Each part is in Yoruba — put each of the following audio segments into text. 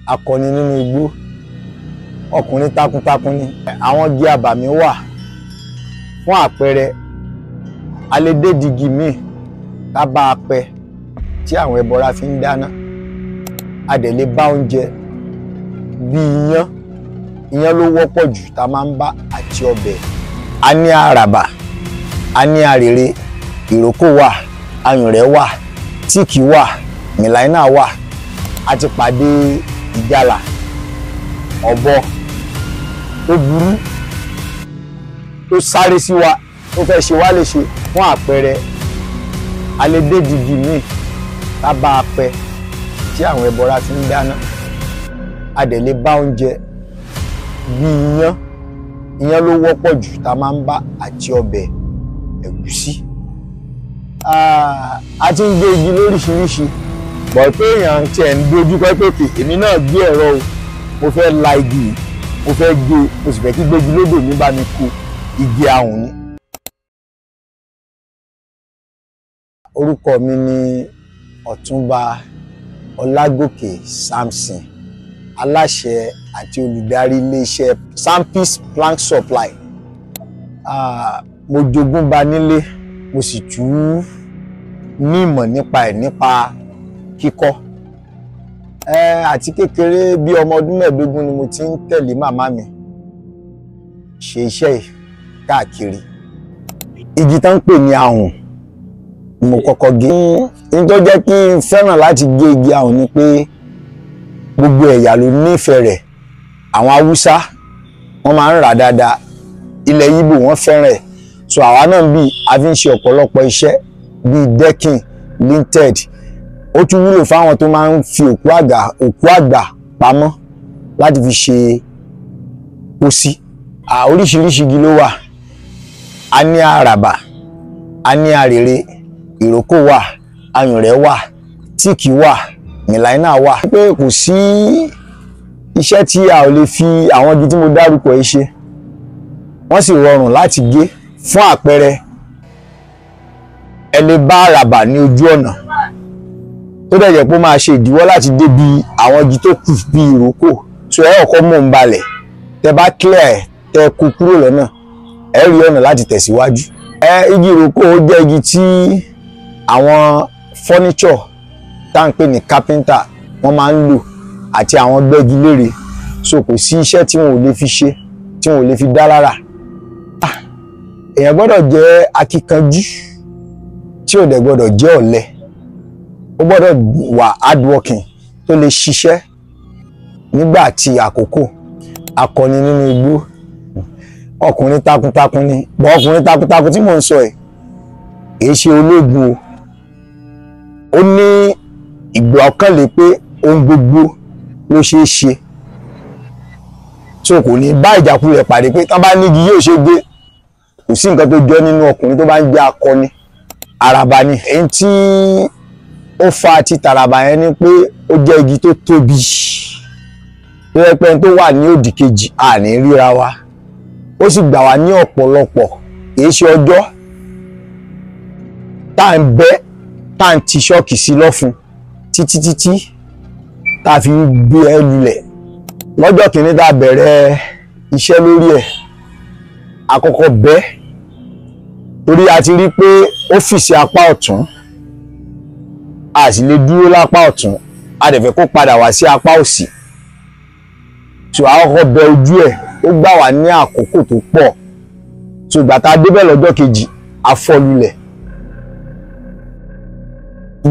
Akọni nínú igbó, ọkùnrin takuntakun ni. Àwọn igi abàmì wà. Fún àpẹẹrẹ, a lè dé digi míì ká bá apẹ tí àwọn ẹbọra fi ń dáná. A dẹ̀ lè bá oúnjẹ bí iyán. Iyán ló wọ́pọ̀ jù tá a máa ń bá àti ọbẹ̀. A ní àràbà, a ní àrèrè, ìrókò wà, ayùnrẹ́ wà, tíìkì wà, mìláínà wà. A ti pàdé ìgalà, ọ̀bọ tó burú tó sáré sí wa tó fẹ́ ṣe wá léṣe. Fún àpẹẹrẹ, a lè dé digi míì ká bá apẹ tí àwọn ẹbọra fi ń dáná. A dẹ̀ lè bá oúnjẹ bí iyán. Iyán ló wọ́pọ̀ jù tá a máa ń bá àti ọbẹ̀ ẹ̀gúsí. A ti ń gé igi lóríṣiríṣi, bọ̀ pé èèyàn tiẹ̀ ń dojú kọ pé kì èmi náà gbé ẹ̀rọ o, mo fẹ́ la igi yìí, mo fẹ́ gé, mo sì fẹ́ kí gbégi lódò mi bá mi kó igi ahùn ni. Orúkọ mi ni Ọ̀túnba Ọlágòkè Samson, aláṣẹ àti olùdarí iléeṣẹ́ Sampis Plank Supply. Mo jogún ba nílé, mo sì tún ní ìmọ̀ nípa ẹ̀ nípa kíkọ́. Àti kékeré bí ọmọ ọdún 15 ni mo ti ń tẹ̀lé màmá mi ṣe iṣẹ́ yìí káàkiri. Igi tá ń pè ní ahùn ni mo kọ́kọ́ gé. Ní tó jẹ́ kí n fẹ́ràn láti gé igi ahùn ni pé gbogbo ẹ̀yà ló nífẹ̀ẹ́ rẹ̀. Àwọn Haúsá wọ́n máa ń rà dáadáa, ilẹ̀ Íbò wọ́n fẹ́ràn ẹ̀. So àwa náà bí a fi ń ṣe ọ̀pọ̀lọpọ̀ iṣẹ́ bíi decking, linted. Ó tún wúlò fáwọn tó máa ń fi òkú àgbà pamọ́ láti fi ṣe pósí. Oríṣiríṣi igi ló wà. A ní àràbà, a ní àrèrè, ìrókò wà, ayùnrẹ́ wà, tíìkì wà, mìláínà wà. Pé kò sí iṣẹ́ tí a ò lè fi àwọn igi tí mo dárúkọ yìí ṣe. Wọ́n sì rọrùn láti gé. Fún àpẹẹrẹ, ẹ lè bá àràbà ní ojú ọ̀nà tó dẹ̀ jẹ́ pé ó máa ṣe ìdíwọ́ láti débi àwọn igi tó kù bí ìrókò. So ẹ ọ̀kọ́ mò ń balẹ̀, tẹ bá clear ẹ̀, tẹ kó kúrò lọ́nà, ẹ rí ọ̀nà láti tẹ̀síwájú. Igi ìrókò ó jẹ́ igi tí àwọn furniture tá à ń pè ní carpenter wọ́n máa ń lò àti àwọn gbẹ́gilére. So kò sí iṣẹ́ tí wọn ò lè fi ṣe, tí wọn ò lè fi dá lára. Èèyàn gbọ́dọ̀ jẹ́ akíkanjú tí ò dẹ̀ gbọ́dọ̀ jẹ́ ọ̀lẹ. Ó gbọ́dọ̀ wà hardworking tó lè ṣiṣẹ́ nígbà tí àkókò. Akọni nínú igbó, ọkùnrin takuntakun ni. Bọ̀ ọkùnrin takuntakun tí mò ń sọ ẹ̀ kì í ṣe ológun o. Ó ní ìgbọ́kànlé pé ohun gbogbo ló ṣeé ṣe. So kò ní bá ìjákulẹ̀ pàdé pé tán bá nígi yóò ṣe gbé. Kò sí nǹkan tó jọ nínú ọkùnrin tó bá ń jẹ́ akọni. Àràbà ni. Èyí tí ó fa ti tàràbà yẹn ni pé ó jẹ́ igi tó tóbi tó yẹ pé ẹni tó wà ní òdì kejì a ní ríra wa. Ó sì gbà wá ní ọ̀pọ̀lọpọ̀, kì í ṣe ọjọ́ tá à ń bẹ́, tá à ń ti ṣọ́ọ̀kì sí lọ́fun títí títí tá a fi ń gbé ẹ lulẹ̀. Lọ́jọ́ kìíní tá a bẹ̀rẹ̀ iṣẹ́ lórí ẹ̀, a kọ́kọ́ bẹ́ torí a ti rí pé ó fì sí apá ọ̀tún, a sì lè dúró lápá ọ̀tún, a dẹ̀ fẹ́ kó padà wá sí apá òsì. So a kọ́kọ́ bẹ́ ojú ẹ̀, ó gbà wá ní àkókò tó pọ̀. So ìgbà tá a débẹ̀ lọ́jọ́ kejì, a fọ́ lulẹ̀.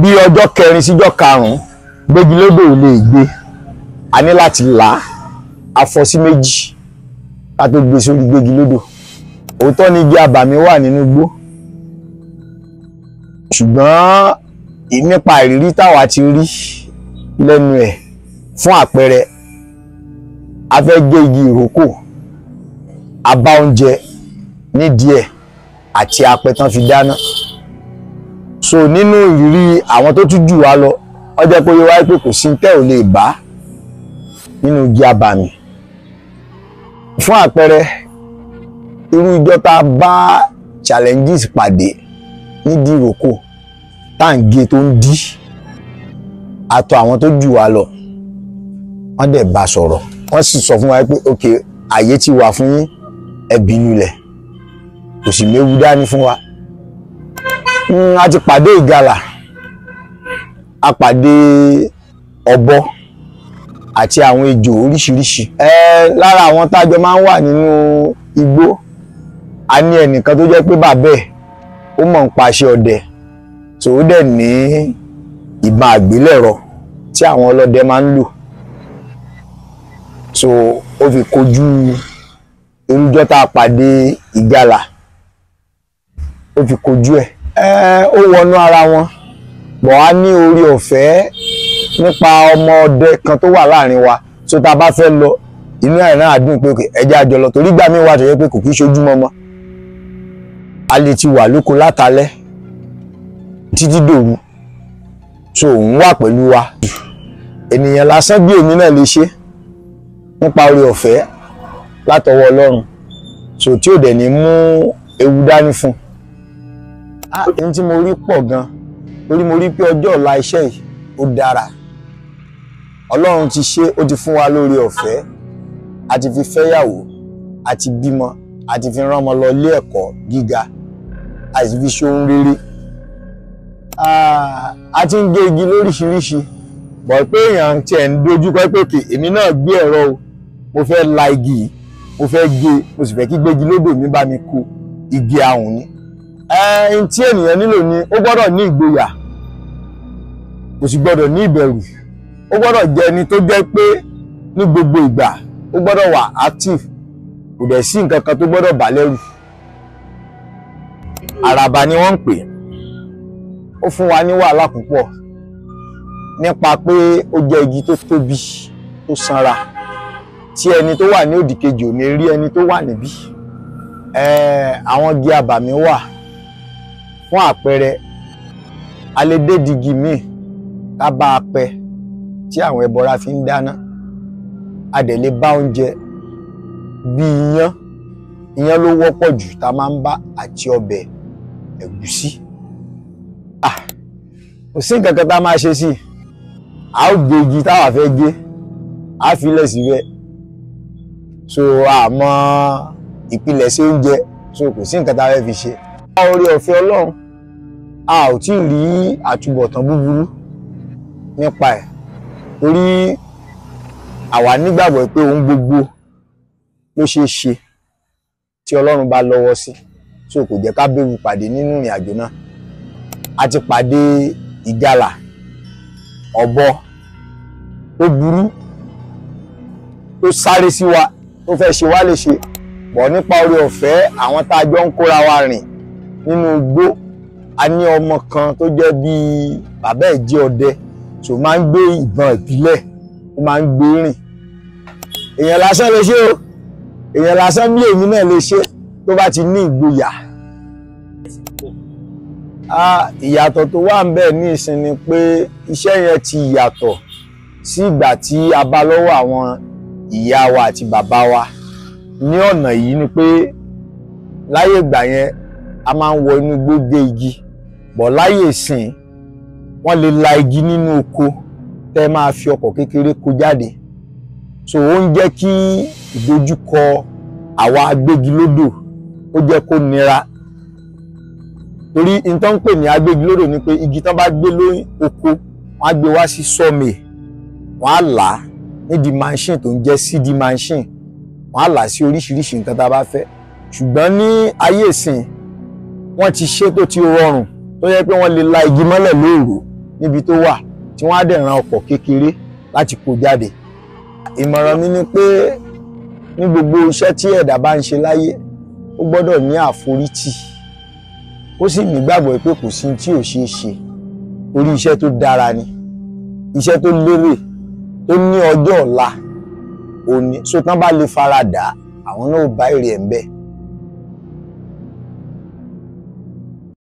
Bí ọjọ́ kẹrin síjọ́ karùn-ún, gbégilódò ò lè gbé. A ní láti là á, a fọ́ sí méjì ká tó gbé sórí gbégilódò. Òótọ́ ni igi abàmì wà nínú igbó, ṣùgbọ́n nípa ìrírí táwa ti rí lẹ́nu ẹ̀. Fún àpẹẹrẹ, a fẹ́ gé igi ìrókò, a bá oúnjẹ nídìí ẹ̀ àti apẹ tán fi dáná. So nínú ìrírí àwọn tó tún jù wá lọ, wọ́n jẹ́ kó yé wa pé kò sí tẹ́ ò lè bá nínú igi abàmì. Fún àpẹẹrẹ, irú ijọ́ tá a bá challenges pàdé nídìí ìrókò tá à ń gé tó ń dí, àtọ̀ àwọn tó jù wá lọ. Wọ́n dẹ̀ bá sọ̀rọ̀, wọ́n sì sọ fún wa pé ok, àyè ti wà fún yín, ẹ bí lulẹ̀, kò sì méwu dání fún wa. A ti pàdé ìgalà, a pàdé ọ̀bọ àti àwọn ejò oríṣiríṣi. Lára àwọn tájọ máa ń wà nínú igbó, a ní ẹnìkan tó jẹ́ pé bàbá ẹ̀ ó mọ̀ ń paṣẹ ọdẹ, tó dẹ̀ ní ìbọn àgbélẹ̀rọ tí àwọn ọlọ́dẹ máa ń lò. So ó fi kojú irújọ́ tá a pàdé ìgalà, ó fi kojú ẹ̀. Ó wọnú ara wọn bọ̀, á ní orí ọ̀fẹ́ nípa ọmọ ọdẹ kan tó wà láàrin wa. So tá a bá fẹ́ lọ, inú ẹ̀ náà dùn pé ẹjẹ́ àjọ lọ, torí gbà mí wà tó yẹ pé kò kí ṣojú mọ́mọ́. A lè ti wà lóko látalẹ́ títí dòru, so òun wà pẹ̀lú wa. Ènìyàn lásán bí èmi náà lè ṣe nípa orí ọ̀fẹ́ látọwọ́ Ọlọ́run, so tí ò dẹ̀ ní mú ewu dání fún un. Ohun tí mo rí pọ̀ gan, torí mo rí pé ọjọ́ ọ̀la iṣẹ́ yìí ó dára. Ọlọ́run ti ṣe, ó ti fún wa lórí ọ̀fẹ́, a ti fi fẹ́yàwó, a ti bímọ, a ti fi rán ọmọ lọ ilé ẹ̀kọ́ gíga, a sì fi ṣe ohun rere. A ti ń gé igi lóríṣiríṣi, bọ̀ pé èèyàn tiẹ̀ ń dojú kọ pé òkè èmi náà gbé ẹ̀rọ o, mo fẹ́ la igi yìí, mo fẹ́ gé, mo sì fẹ́ kí gbégi lódò mi bá mi kó igi ahùn ni. Ẹ̀ẹ́n tí ènìyàn nílò ni ó gbọ́dọ̀ ní ìgboyà, kò sì gbọ́dọ̀ ní ìbẹ̀rù, ó gbọ́dọ̀ jẹ́ ẹni tó jẹ́ pé ní gbogbo ìgbà ó gbọ́dọ̀ wà active, kò dẹ̀ sí nǹkan kan tó gbọ́dọ̀ bà lẹ́rù. Àràbà ni wọ́n ń pè. Ó fún wa ní wàhálà púpọ̀ nípa pé ó jẹ́ igi tó tóbi tó sanra tí ẹni tó wà ní òdì kejì ò ní rí ẹni tó wà níbí. Àwọn igi abàmì wà. Fún àpẹẹrẹ, a lè dé digi míì ká bá a pẹ tí àwọn ẹbọra fi ń dáná. A dẹ̀ lè bá oúnjẹ bí iyán, iyán ló wọ́pọ̀ jù tá a máa ń bá, àti ọbẹ̀ ẹ̀gúsí. Kò sí nǹkan kan tá a máa ṣe sí i, a ó gé igi táwa fẹ́ gé, a filẹ̀ síbẹ̀. So àmọ́ ìpilẹ̀ṣẹ̀ oúnjẹ, so kò sí nǹkan tá a fẹ́ fi ṣe. Oore ọ̀fẹ́ Ọlọ́run, a ò tí ì rí àtúbọ̀tán búburú nípa ẹ̀, torí àwa nígbàgbọ́ pé ohun gbogbo ló ṣeé ṣe tí Ọlọ́run bá lọ́wọ́ sí. So kò jẹ́ ká bẹ̀rù pàdé nínú ìrìn àjò náà. A ti pàdé ìgalà, ọ̀bọ tó burú tó sáré sí wa, tó fẹ́ ṣe wá léṣe, bọ̀ nípa oore ọ̀fẹ́ àwọn tá a jọ ń kóra wa rìn nínú igbó. A ní ọmọ kan tó jẹ́ bíi bàbá ẹ̀ jẹ́ ọdẹ, tó máa ń gbé ìbọn ìbílẹ̀, ó máa ń gbé rìn. Èèyàn lásán lè ṣe o, èèyàn lásán bí èmi náà lè ṣe tó bá ti ní ìgboyà. Ìyàtọ̀ tó wà ńbẹ̀ ní ìsìn ni pé iṣẹ́ yẹn ti yàtọ̀ sí ìgbà tí a bá lọ́wọ́ àwọn ìyá wa àti bàbá wa. Ní ọ̀nà yìí ni pé láyé ìgbà yẹn a máa ń wọ inú igbó gé igi, bọ̀ láyé ìsìn wọ́n lè la igi nínú oko tẹ́ máa fi ọkọ̀ kékeré kó jáde. So ó ń jẹ́ kí ìdojúkọ àwa agbégilódò ó jẹ́ kó nira, torí n tó ń pè ní agbégilódò ni pé igi tán bá gbé lórí oko, wọ́n á gbé wá sí sawmill, wọ́n á là á nídìí machine tó ń jẹ́ CD machine, wọ́n á là á sí oríṣiríṣi nǹkan tá a bá fẹ́. Ṣùgbọ́n ní ayé ìsìn wọ́n ti ṣe tó ti rọrùn, tó yẹ pé wọ́n lè la igi mọ́lẹ̀ lóòrò níbi tó wà, tí wọ́n á dẹ̀ ran ọkọ̀ kékeré láti kó jáde. Ìmọ̀ràn mi ni pé ní gbogbo iṣẹ́ tí ẹ̀dá bá ń ṣe láyé, ó gbọ́dọ̀ ní àforítì, ó sì nígbàgbọ́ pé kò sí tí ò ṣeé ṣe, torí iṣẹ́ tó dára ni, iṣẹ́ tó lérè, tó ní ọjọ́ ọ̀la òní. So tán bá lè faradà, àwọn náà ó bá èrè ẹ̀ ń bẹ̀.